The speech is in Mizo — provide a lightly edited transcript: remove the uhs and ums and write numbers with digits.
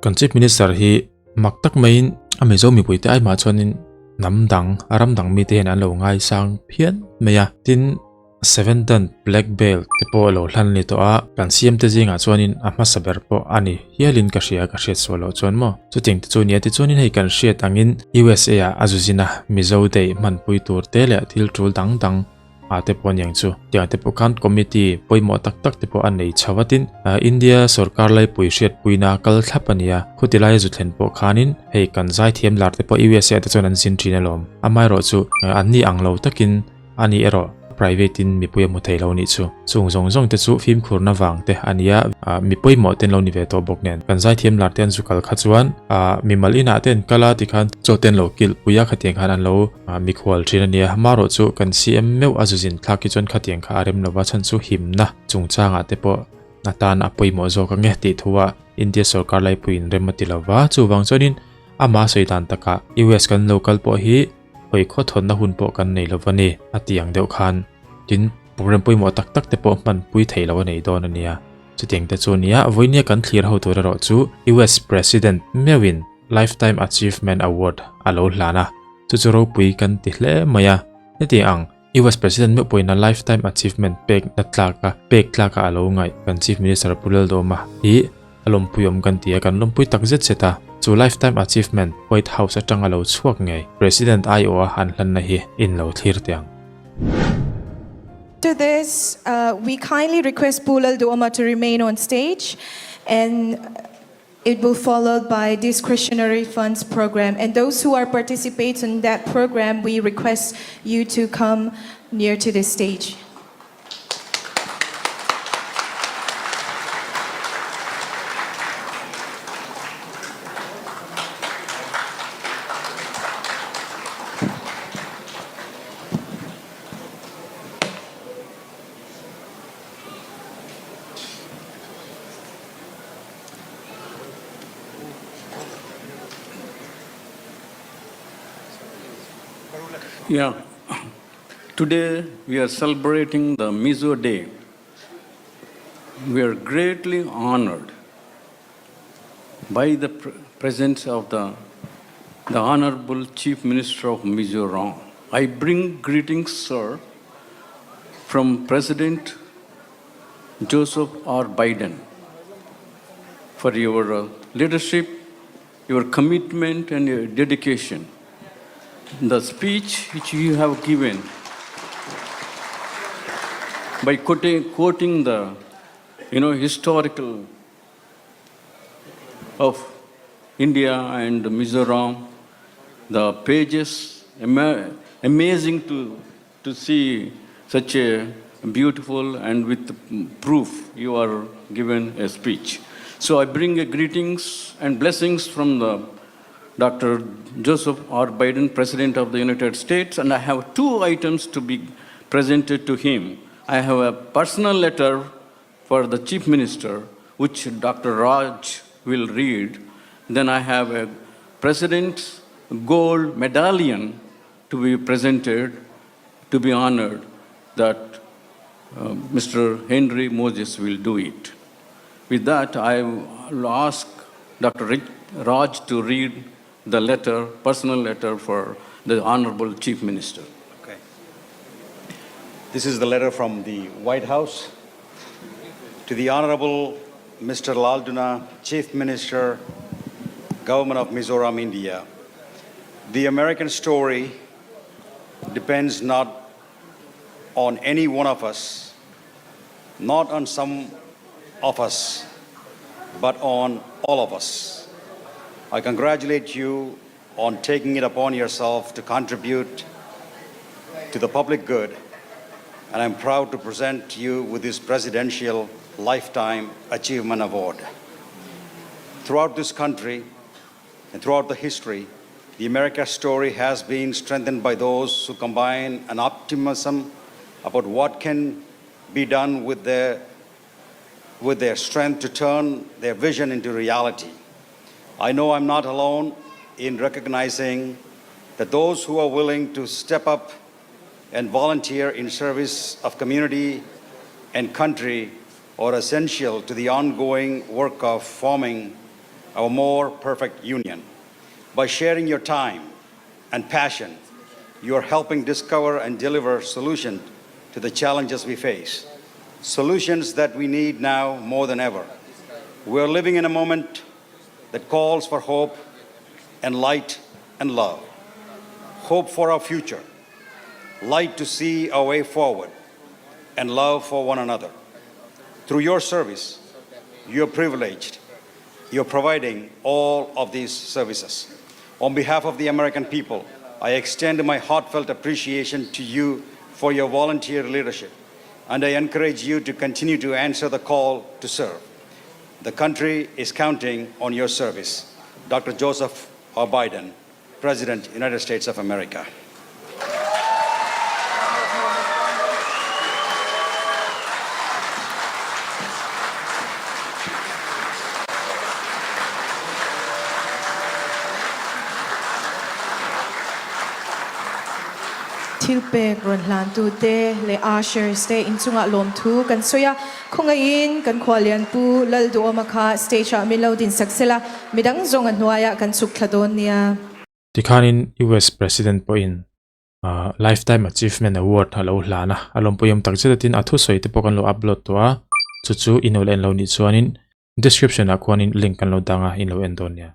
Kan Chief Minister hi mak tak maiin a Mizo mipuite ai mah chuanin hnam dang, ram dang mite hian an lo ngaisang phian mai a. Tin, Seven Dan Black Belt te pawh a lo hlan a ni tawh a, kan CM te zingah chuanin a hmasa ber pawh a ni hialin ka hria, ka hriat sual loh chuan maw. Chutiang te chu nia tichuanin hei kan hriat angin USA ah a zuzin a Mizo Day hmanpui tur te leh thil tul dang dang ah te pawh aniang chu. Tiang te pawh khan committee pawimawh tak tak te pawh a nei chho a tin India sorkar laipui hriatpuina kal thlap a nia, khuti laia zu thlen pawh khanin hei kan zaithiam lar te pawh USA ah te chuan an zin thin alawm. Amaherawhchu anni ang lo takin A ni erawh private in mipui a hmu thei lo nih chu. Chung zawng zawng te chu fimkhurna vang te a nia, mi pawimawh te an lo ni ve tawh bawk nen. Kan zaithiam lar te an zu kal kha chuan mimal inah te an kal a tikhan chaw te an lo kilh pui a khatiang khan an lo mikhual thin a nia. Amaherawh chu kan CM meuh a zu zin thlak hi chuan khatiang kha a rem lova chhan chu himna chungchangah te pawh a tan a pawimawh zawk ang e tih thu ah India sorkar laipuiin rem a ti lova. Chuvang chuanin amah sawi dan takah US kan lo kal pawh hi hawi khaw thawnna hun pawh kan nei lo va ni, a ti ang deuh khan. Tin, program pawimawh tak tak te pawh hmanpui theih loh a nei dawn a nia. Chutiang te chu nia, vawinia kan thlir ho tur erawh chu US President meuhin Lifetime Achievement Award a lo hlan a, chu chu ropui kan ti hle mai a. Heti ang, US President meuh pawhin a Lifetime Achievement pek na tlaka pek tlaka a lo ngaih kan Chief Minister Pu Laldawma hi A lawmpui awm kan ti a, kan lawmpui tak zet zet a. Chu Lifetime Achievement White House atanga lo chhuak ngei President aiawha han hlanna hi in lo thlir teh ang. To this, we kindly request Pu Lalduhoma to remain on stage and it will followed by discretionary funds program and those who are participate in that program we request you to come near to this stage. Yeah. Today we are celebrating the Mizo Day. We are greatly honored by the presence of the, the Honorable Chief Minister of Mizoram. I bring greetings, sir, from President Joseph R. Biden for your uh, leadership, your commitment, and your dedication. The speech which you have given by quoting, quoting the you know historical of India and Mizoram, the pages ama- amazing to to see such a beautiful and with proof you are given a speech. So I bring a greetings and blessings from the Dr. Joseph R. Biden, President of the United States, and I have two items to be presented to him. I have a personal letter for the Chief Minister, which Dr. Raj will read. Then I have a President's Gold Medallion to be presented, to be honored, that uh, Mr. Henry Moses will do it. With that, I will ask Dr. Raj to read the letter, personal letter for the Honorable Chief Minister. Okay. This is the letter from the White House to the Honorable Mr. Lalduhoma, Chief Minister, Government of Mizoram, India. The American story depends not on any one of us, not on some of us, but on all of us. I congratulate you on taking it upon yourself to contribute to the public good, and I'm proud to present you with this Presidential Lifetime Achievement Award. Throughout this country and throughout the history, the America story has been strengthened by those who combine an optimism about what can be done with their, with their strength to turn their vision into reality. I know I'm not alone in recognizing that those who are willing to step up and volunteer in service of community and country are essential to the ongoing work of forming our more perfect union. By sharing your time and passion, you are helping discover and deliver solutions to the challenges we face, solutions that we need now more than ever. We are living in a moment that calls for hope and light and love. Hope for our future, light to see our way forward, and love for one another. Through your service, you're privileged. You're providing all of these services. On behalf of the American people, I extend my heartfelt appreciation to you for your volunteer leadership, and I encourage you to continue to answer the call to serve. The country is counting on your service. Dr. Joseph R. Biden, President, United States of America. Thilpek rawn hlantute leh ushers te inchungah lawmthu kan sawi a, khawngaihin kan khualian Pu Lalduhawma kha stage ah min lo din sak sela, midang zawng a hnuaiah kan chhuk thla dawn nia. Tikhanin US President pawhin Lifetime Achievement Award a lo hlan a, a lawmpuiawm tak zet atin a thusawi te pawh kan lo upload tawh a, chu chu i lo en lo nih chuanin description ah khuanin link kan lo dang a, in lo en dawn nia.